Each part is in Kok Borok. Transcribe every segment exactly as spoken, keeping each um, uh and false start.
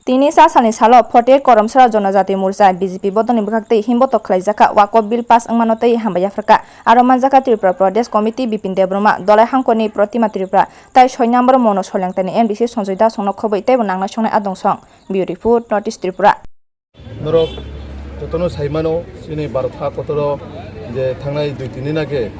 Tini sa salni salo forty eight Koramsora Jonojati Morcha B J P bodolni bwkhaktwi himbotok khlaijakha Waqf Bill pass wngmano tei hambai yapharkha. Aro manjakha Tripura Pradesh Committee Bipin Debbarma, Dolai Hangkoni Protima Tripura, tai soi number Mono Solyangtani M D C Sanjoy Dasongno khobwi teibo nangnai songnai adong song. Bureau Report, North East Tripura. Norok jotono saimano, chini Bharat ha kotoro je thangnai dui tini nage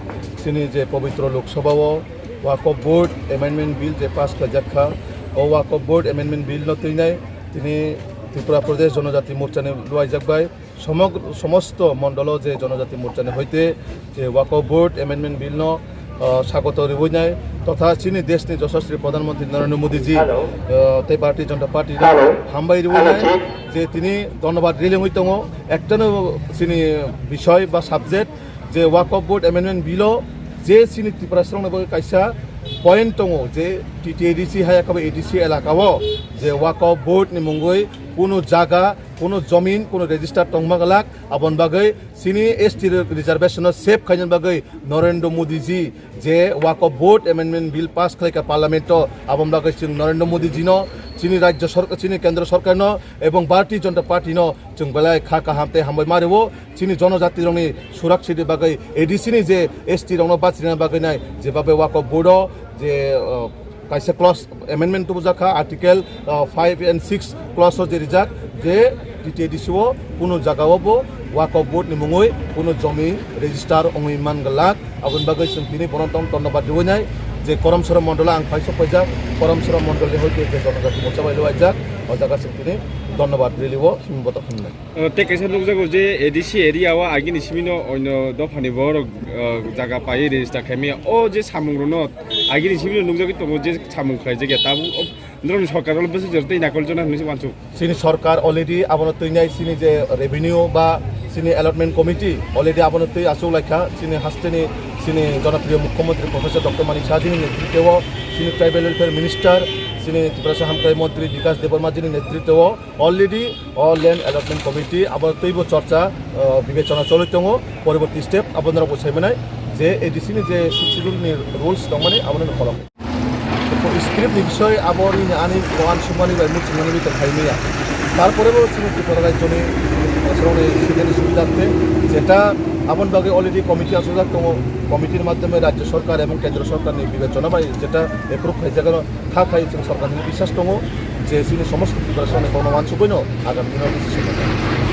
chini je pobitro Lok Sabha o Waqf Board Amendment Bill je pass khlaijak kha, o Waqf Board Amendment Bill no twinai tini Tripura Pradesh Jonojati Morcha ni luaijak bai somog-, somosto mondolo je Jonojati Morcha ni hoite je Waqf Board Amendment Bill no, ah, sagoto riwi nai, totha chini desh ni Joshaswi Pradhan Mantri Narendra Modi ji, ah, tei Bharatiya Janata Party no hambai riwi nai, je tini dhonnobad release wngwi tongo. Ektano chini bishoy ba subject je Waqf Board Amendment Bill o je chini Tiprasarokni bagwi kaisa point tongo je T T A D C hai akabo A D C elaka o je Waqf Board ni mungwi kunu jaga, kunu jomin, kunu register tongma glak, aboni bagwi chini S T reservation no save khaina bagwi Narendra Modi ji je Waqf Board Amendment Bill pass khlaikha Parliament o, aboni bagwi chwng Narendra Modi ji no, chini Rajya Sorkar, chini Kendra Sorkar no ebong Bharatiya Janata Party no chwng belai kha kaham tei hambai ma rwo. Chini jonojati rokni surak sidi bagwi A D C ni je S T rokno bachirina bagwi nai je bagwi Waqf Board o je, uh, kaisa clause amendment tubujakha, article, uh, five and six clause o je rijak je T T A D C o kunu jaga o bo Waqf Board ni mungwi kunu jomi register wngwi man glak. Aboni bagwi chwng tini bono tong dhonnobad riwi nai je Koramsora Mondolo ang phaisok paijak, Koramsora Mondol ni hoite je Jonojati Morcha bai luaijak, o jaga chwng tini dhonnobad rally o himbotok himnai. Uh, tei kaisa nukjago je A D C area o agini simino oino dophani borok, uh, jaga pai register khaimaya. O je samung rokno agini simino nukjagwi tongo je samung khlaijak ya tabuk, o, norokni sorkar o bwswk jora tei nakol jona hinwi se uansuk. Chini sorkar already abono twinai chini je revenue ba chini allotment committee already abono twi achuk laikha. Chini hasteni chini jonopriyo Mukhyamantri Professor Doctor Manik Saha jini netritwo, chini Tribal Welfare Minister, chini Tiprasa Hamkrai Mantri Bikas Debbarma jini netritwo already o land allotment committee abo teibo chorcha, uh, bibechona choli tongo. Poriborti step abo norok bo saimanai je A D C ni je Sixth Schedule ni rules tongmani abono follow khai. Script ni bisoi abo nini ani uansukmani bai muchungmani bai tongphai maya. Tarpore bo chini Tripura rajyo ni, chini Tripura ni side ni subida the, jeta aboni bagwi already committee achukjak tongo. Committee ni madhyome rajyo sorkar ebong kendro sorkar ni bibechona bai jeta approve khaijak ano. Kha khai chwng sorkar ni biswas tongo je chini somosto Tiprasa ni kokno uansugwi no agami dino decision rwnai.